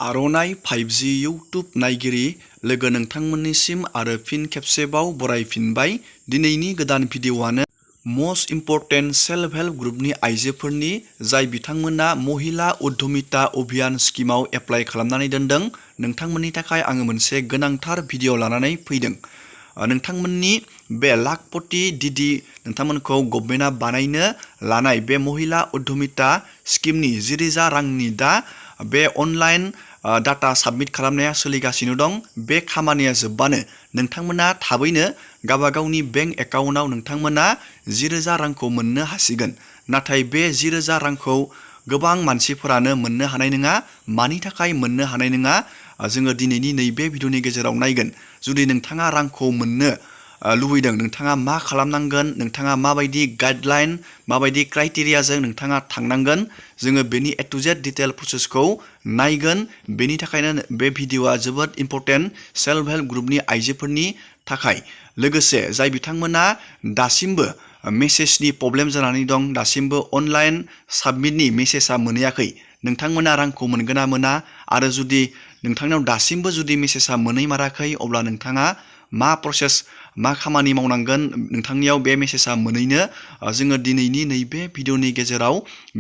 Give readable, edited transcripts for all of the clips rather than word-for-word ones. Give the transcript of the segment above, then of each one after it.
आर'नाइ 5G YouTube नायगिरि लोगो नोंथांमोननिसिम आरो फिन खेबसेबाव बरायफिनबाय। दिनैनि गोदान भिडिअ'आनो मस्ट इम्परटेन्ट सेल्फ हेल्प ग्रुपनि आइजोफोरनि जाय बिथांमोना महिला उद्यमिता अभियान स्किमाव एप्लाइ खालामनानै दोनदों। नोंथांमोननि थाखाय आङो मोनसे गोनांथार भिडिअ' लानानै फैदों। नोंथांमोननि बे लाखपति दिदि नोंथांमोनखौ गभर्नमेन्टआ बानायनो लानाय बे महिला उद्यमिता स्किमनि 10,000 रांनि दा बे अनलाइन डाटा साबमिट खालामनाया सोलिगासिनो दं। बे खामानिया जोबबानो नोंथांमोना थाबैनो गावबागावनि बेंक एकाउन्टआव नोंथांमोना 10,000 रांखौ मोननो हासिगोन। नाथाय बे 10,000 रांखौ गोबां मानसिफोरानो मोननो हानाय नङा। मानि थाखाय मोननो हानाय नङा जोङो दिनैनि नैबे भिडिअनि गेजेराव नायगोन। जुदि नोंथाङा रांखौ मोननो लुबैदों, नोंथाङा मा खालामनांगोन, नोंथाङा माबायदि गाइडलाइन, माबायदि क्राइटेरियाजों नोंथाङा थांनांगोन, जोङो बेनि ए टु जेड डिटेल प्रसेसखौ नायगोन। बेनि थाखायनो बे भिडिअआ जोबोद इम्परटेन्ट सेल्फ हेल्प ग्रुपनि आइजोफोरनि थाखाय। लोगोसे जाय बिथांमोना दासिमबो मेसेजनि प्रब्लेम जानानै दं, दासिमबो अनलाइन साबमिटनि मेसेजआ मोनहैयाखै, नोंथांमोना रांखौ मोनगोन ना मोना, आरो जुदि नोंथांनाव दासिमबो जुदि मेसेजआ मोनहैमाराखै, अब्ला नोंथाङा मा प्रसेस, मा खामानि मावनांगोन नोंथांनियाव बे मेसेजआ मोनहैनो, जोङो दिनैनि नैबे भिडिअनि गेजेराव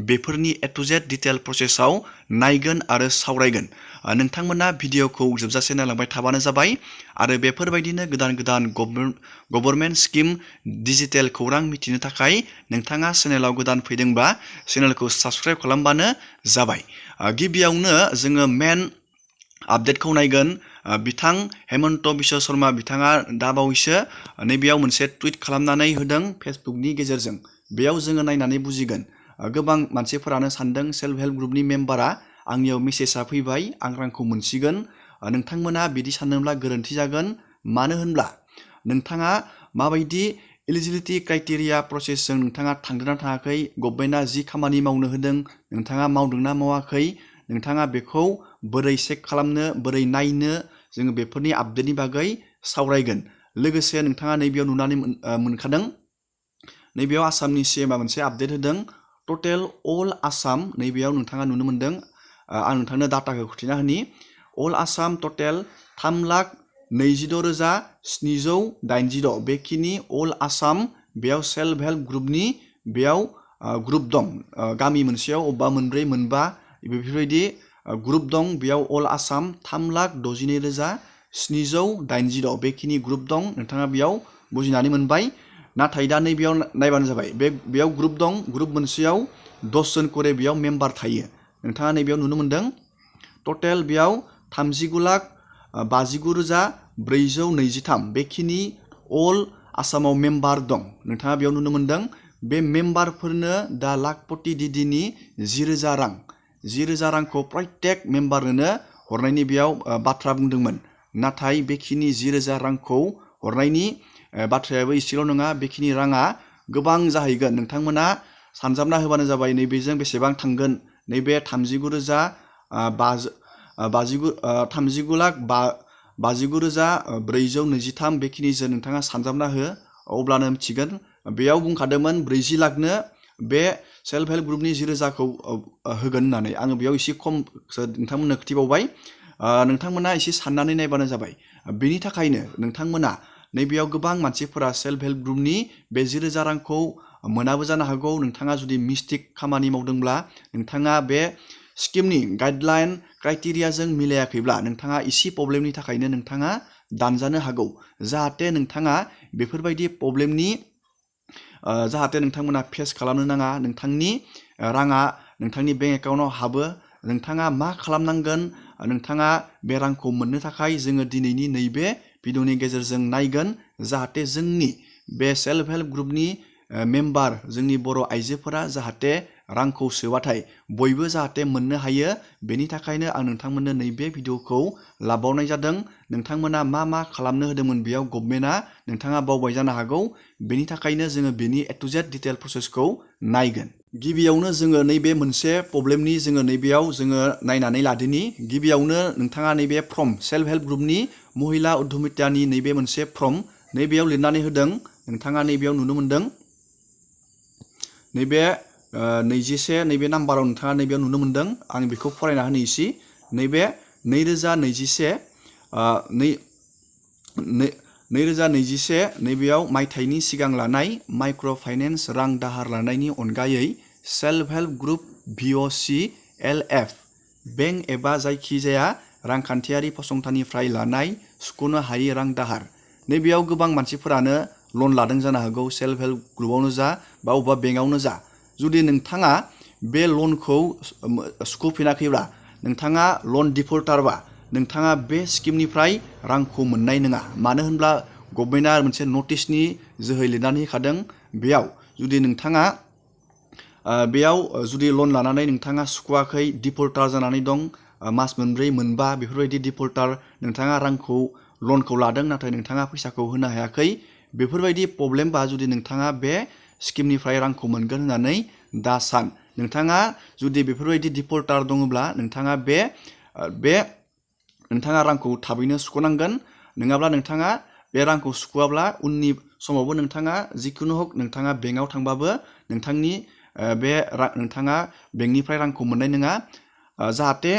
बेफोरनि ए टु जेड डिटेल प्रसेसआव नायगोन आरो सावरायगोन। नोंथांमोना भिडिअखौ जोबजासे नायलांबाय थाबानो जाबाय। आरो बेफोरबायदिनो गोदान गोदान गभर्नमेन्ट स्किम डिजिटेल खौरां मिथिनो थाखाय नोंथाङा चेनेलाव गोदान फैदोंबा चेनेलखौ साबस्क्राइब खालामबानो जाबाय। गिबियावनो जोङो मेन आपडेटखौ नायगोन। बिथां हेमन्त बिश्व शर्मा बिथाङा दा बावैसो नैबेयाव मोनसे टुइट खालामनानै होदों फेसबुकनि गेजेरजों। बेयाव जोङो नायनानै बुजिगोन। गोबां मानसिफोरानो सानदों सेल्फ हेल्प ग्रुपनि मेम्बारा आंनियाव मेसेजआ फैबाय, आं रांखौ मोनसिगोन। नोंथांमोना बिदि सानोब्ला गोरोन्थि जागोन। मानो होनब्ला नोंथाङा माबायदि एलिजिबिलिटि क्राइटेरिया प्रसेसजों नोंथाङा थांदोंना थाङाखै, गभर्नमेन्टआ जि खामानि मावनो होदों नोंथाङा मावदोंना मावाखै, नोंथाङा बेखौ बोरै चेक खालामनो, बोरै नायनो, जोङो बेफोरनि आपडेटनि बागै सावरायगोन। लोगोसे नोंथाङा नैबेयाव नुनानै मोनखादों, नैबेयाव आसामनि CMआ मोनसे आपडेट होदों। टटेल अल आसाम, नैबेयाव नोंथाङा नुनो मोनदों। आं नोंथांनो डाटाखौ खिन्थिना होनि। अल आसाम टटेल 3,26,786 बेखिनि अल आसाम बेयाव सेल्फ हेल्प ग्रुपनि बेयाव ग्रुप दं। गामि मोनसेयाव अबेबा मोनब्रै मोनबा बेफोरबायदि ग्रुप दं। बेयाव अल आसाम 3,62,786 बेखिनि ग्रुप दं। नोंथाङा बेयाव बुजिनानै मोनबाय। नाथाय दा नैबेयाव नायबानो जाबाय। बेयाव ग्रुप दं। ग्रुप मोनसेयाव 10 जन करे बेयाव मेम्बार थायो। नोंथाङा नैबेयाव नुनो मोनदों। टटेल बेयाव 39,59,423 बेखिनि अल आसामाव मेम्बार दं। नोंथाङा बेयाव नुनो मोनदों। बे मेम्बारफोरनो दा लाखपति दिदिनि 10,000 रां, 10,000 रांखौ प्रत्येक मेम्बारनो हरनायनि बेयाव बाथ्रा बुंदोंमोन। नाथाय बेखिनि 10,000 रांखौ हरनायनि बाथ्रायाबो इसेल' नङा, बेखिनि राङा गोबां जाहैगोन। नोंथांमोना सानजाबना होबानो जाबाय नैबेजों बेसेबां थांगोन। नैबे 39,59,423 बेखिनिजों नोंथाङा सानजाबना हो, अब्लानो मिथिगोन। बेयाव बुंखादोंमोन 40 लाखनो बे सेल्फ हेल्प ग्रुपनि 10,000खौ होगोन होननानै। आङो बेयाव एसे खमसो नोंथांमोननो खिथिबावबाय। नोंथांमोना एसे साननानै नायबानो जाबाय। बेनि थाखायनो नोंथांमोना नैबेयाव गोबां मानसिफोरा सेल्फ हेल्प ग्रुपनि बे 10,000 रांखौ मोनाबो जानो हागौ। नोंथाङा जुदि मिस्टेक खामानि मावदोंब्ला, नोंथाङा बे स्किमनि गाइडलाइन क्राइटेरियाजों मिलायाखैब्ला, नोंथाङा इसे प्रब्लेमनि थाखायनो नोंथाङा दानजानो हागौ। जाहाथे नोंथाङा बेफोरबायदि प्रब्लेमनि जाहाथे नोंथांमोना फेस खालामनो नाङा, नोंथांनि राङा नोंथांनि बेंक एकाउन्टआव हाबो। नोंथाङा मा खालामनांगोन, नोंथाङा बे रांखौ मोननो थाखाय जोङो दिनैनि नैबे भिडिअनि गेजेरजों नायगोन। जाहाथे जोंनि बे सेल्फ हेल्प ग्रुपनि मेम्बार, जोंनि बर' आइजोफोरा जाहाथे रांखौ सोबाथाय बयबो जाहाथे मोननो हायो। बेनि थाखायनो आं नोंथांमोननो नैबे भिडिअखौ लाबावनाय जादों। नोंथांमोना मा मा खालामनो होदोंमोन बेयाव गभर्नमेन्टआ, नोंथाङा बावबाय जानो हागौ। बेनि थाखायनो जोङो बेनि ए टु जेड डिटेल प्रसेसखौ नायगोन। गिबियावनो जोङो नैबे मोनसे प्रब्लेमनि जोङो नैबेयाव जोङो नायनानै लादिनि। गिबियावनो नोंथाङा नैबे फर्म, सेल्फ हेल्प ग्रुपनि महिला उद्यमितानि नैबे मोनसे फर्म, नैबेयाव लिरनानै होदों। नोंथाङा नैबेयाव नुनो मोनदों। नैबे 21 नैबे नाम्बाराव नोंथाङा नैबेयाव नुनो मोनदों। आं बेखौ फरायना होनो इसे। नैबे 2021 नैबेयाव मायथाइनि सिगां लानाय माइक्र' फाइनेन्स रां दाहार लानायनि अनगायै self help group VOCLF bank एबा जायखिजाया रांखान्थियारि फसंथाननिफ्राय लानाय सुख'नो हायै रां दाहार। नैबेयाव गोबां मानसिफोरानो लन लादों जानो हागौ, सेल्फ हेल्प ग्रुपआवनो जा बा अबेबा बेंकआवनो जा। जुदि नोंथाङा बे लनखौ सुख'फिनाखैब्ला, नोंथाङा लन डिफल्टारबा, नोंथाङा बे स्किमनिफ्राय रांखौ मोननाय नङा। मानो होनब्ला गभर्नमेन्टआ मोनसे नटिसनि जोहै लिरनानै होखादों। बेयाव जुदि नोंथाङा जुदि लन लानानै नोंथाङा सुख'वाखै, डिफल्टार जानानै दं, मास मोनब्रै मोनबा बेफोरबायदि डिफल्टार, नोंथाङा लनखौ लादों नाथाय नोंथाङा फैसाखौ होनो हायाखै, बेफोरबायदि प्रब्लेमबा जुदि नोंथाङा बे स्किमनिफ्राय रांखौ मोनगोन होननानै दा सान। नोंथाङा जुदि बेफोरबायदि डिफल्टार दङब्ला नोंथाङा रांखौ थाबैनो सुख'नांगोन। नङाब्ला नोंथाङा बे रांखौ सुख'आब्ला उननि समावबो नोंथाङा जिखुनु हक नोंथाङा बेंकआव थांबाबो नोंथाङा बेंकनिफ्राय रांखौ मोननाय नङा। जाहाथे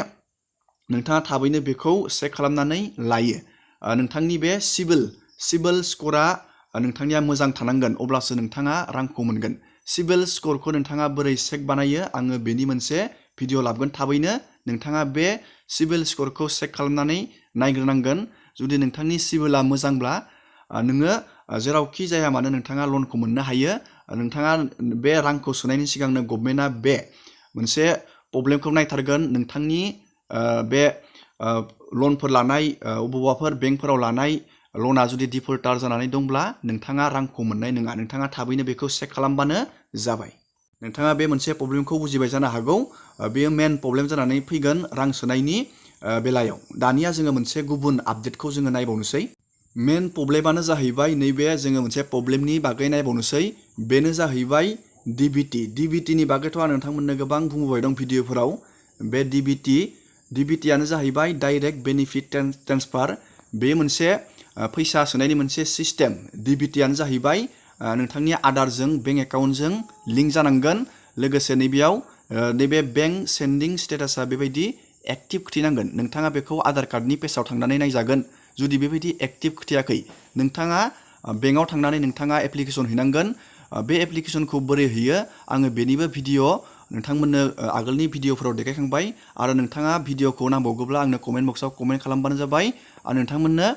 नोंथाङा थाबैनो बेखौ चेक खालामनानै लायो। नोंथांनि बे सिबिल स्क'रा नोंथांनिया मोजां थानांगोन, अब्लासो नोंथाङा रांखौ मोनगोन। सिबिल स्क'रखौ नोंथाङा बोरै चेक बानायो, आङो बेनि मोनसे भिडिअ लाबोगोन थाबैनो। नोंथाङा बे सिबिल स्क'रखौ चेक खालामनानै नायग्रोनांगोन। जुदि नोंथांनि सिबिला मोजांब्ला नोङो जेरावखि जाया मानो नोंथाङा लनखौ मोननो हायो। नोंथाङा बे रांखौ सोनायनि सिगांनो गभर्नमेन्टआ बे मोनसे प्रब्लेमखौ नायथारगोन। नोंथांनि बे लनफोर लानाय बबेबाफोर बेंकफोराव लानाय लना जुदि डिफल्टार जानानै दंब्ला नोंथाङा रांखौ मोननाय नङा। नोंथाङा थाबैनो बेखौ चेक खालामबानो जाबाय। नोंथाङा बे मोनसे प्रब्लेमखौ बुजिबाय जानो हागौ। बेयो मेन प्रब्लेम जानानै फैगोन रां सोनायनि बेलायाव। दानिया जोङो मोनसे गुबुन आपडेटखौ जोङो नायबावनोसै। मेन प्रब्लेमानो जाहैबाय नैबे जोङो मोनसे प्रब्लेमनि बागै नायबावनोसै। बेनो जाहैबाय DBTनि बागैथ' आं नोंथांमोननो गोबां बुंबोबाय दं भिडिअफोराव। बे DBTआनो जाहैबाय डाइरेक्ट बेनिफिट ट्रेन्सफार। बे मोनसे फैसा सोनायनि मोनसे सिस्टेम। DBTआनो जाहैबाय नोंथांनि आधारजों बेंक एकाउन्टजों लिंक जानांगोन। लोगोसे नैबे बेंक सेन्डिं स्टेटासा बेबायदि एक्टिभ खिथिनांगोन। नोंथाङा बेखौ आधार कार्डनि पेजाव थांनानै नायजागोन। जुदि बेबायदि एक्टिभ खिथियाखै, नोंथाङा बेंकआव थांनानै नोंथाङा एप्लिकेसन हैनांगोन। बे एप्लिकेसनखौ बोरै हैयो, आङो बेनिबो भिडिअ नोंथांमोननो आगोलनि भिडिअफोराव देखायखांबाय। आरो नोंथाङा भिडिअखौ नांबावगौब्ला आंनो कमेन्ट बक्सआव कमेन्ट खालामबानो जाबाय। आरो नोंथांमोननो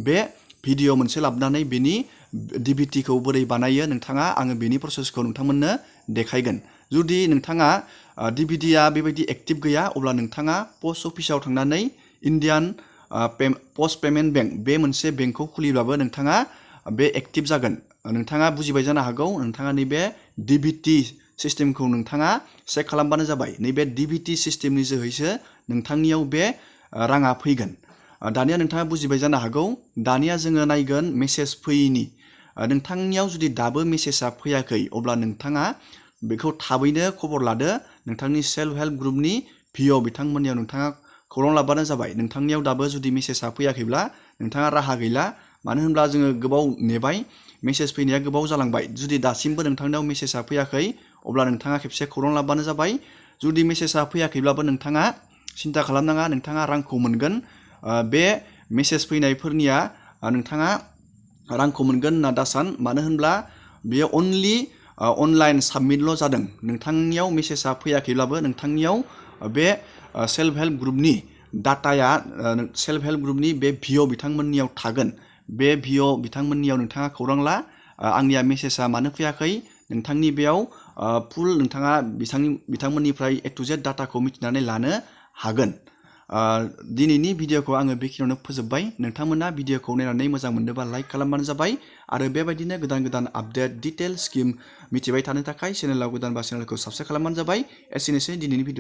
बे भिडिअ मोनसे लाबोनानै बेनि DBTखौ बोरै बानायो आङो बेनि प्रसेसखौ नोंथांमोननो देखायगोन। जुदि नोंथाङा DBTआ बेबायदि एक्टिभ गैया, अब्ला नोंथाङा पस्ट अफिसाव थांनानै इण्डियान पस्ट पेमेन्ट बेंक बे मोनसे बेंकखौ खुलिब्लाबो नोंथाङा बे एक्टिभ जागोन। नोंथाङा बुजिबाय जानो हागौ। नोंथाङा नैबे DBT सिस्टेमखौ नोंथाङा चेक खालामबानो जाबाय। नैबे DBT सिस्टेमनि जोहैसो नोंथांनियाव बे राङा फैगोन। दानिया नोंथाङा बुजिबाय जानो हागौ। दानिया जोङो नायगोन मेसेज फैयैनि। नोंथांनियाव जुदि दाबो मेसेजआ फैयाखै, अब्ला नोंथाङा बेखौ थाबैनो खबर लादो। नोंथांनि सेल्फ हेल्प ग्रुपनि VO बिथांमोननियाव नोंथाङा खौरां लाबानो जाबाय। नोंथांनियाव दाबो जुदि मेसेजआ फैयाखैब्ला नोंथाङा राहा गैला। मानो होनब्ला जोङो गोबाव नेबाय, मेसेज फैनाया गोबाव जालांबाय। जुदि दासिमबो नोंथांनियाव मेसेजआ फैयाखै, अब्ला नोंथाङा खेबसे खौरां लाबानो जाबाय। जुदि मेसेजआ फैयाखैब्लाबो नोंथाङा सिन्था खालामनाङा, नोंथाङा रांखौ मोनगोन। बे मेसेज फैनायफोरनिया नोंथाङा रांखौ मोनगोन होनना दासान। मानो होनब्ला बेयो अनलि अनलाइन साबमिटल' जादों। नोंथांनियाव मेसेजआ फैयाखैब्लाबो नोंथांनियाव बे सेल्फ हेल्प ग्रुपनि डाटाया सेल्फ हेल्प ग्रुपनि बे VO बिथांमोननियाव थागोन। बे VO बिथांमोननियाव नोंथाङा खौरां ला, आंनिया मेसेजआ मानो फैयाखै, नोंथांनि बेयाव फुल नोंथाङा बिथांमोननिफ्राय A to Z डाटाखौ मिथिनानै लानो हागोन। दिनैनि भिडिअखौ आङो बेखिनियावनो फोजोबबाय। नोंथांमोना भिडिअखौ नायनानै मोजां मोनदोंबा लाइक खालामबानो जाबाय। आरो बेबायदिनो गोदान गोदान आपडेट डिटेल स्किम मिथिबाय थानो थाखाय चेनेलाव गोदानबा चेनेलखौ साबस्क्राइब खालामबानो जाबाय। एसेनोसै दिनैनि भिडिअ।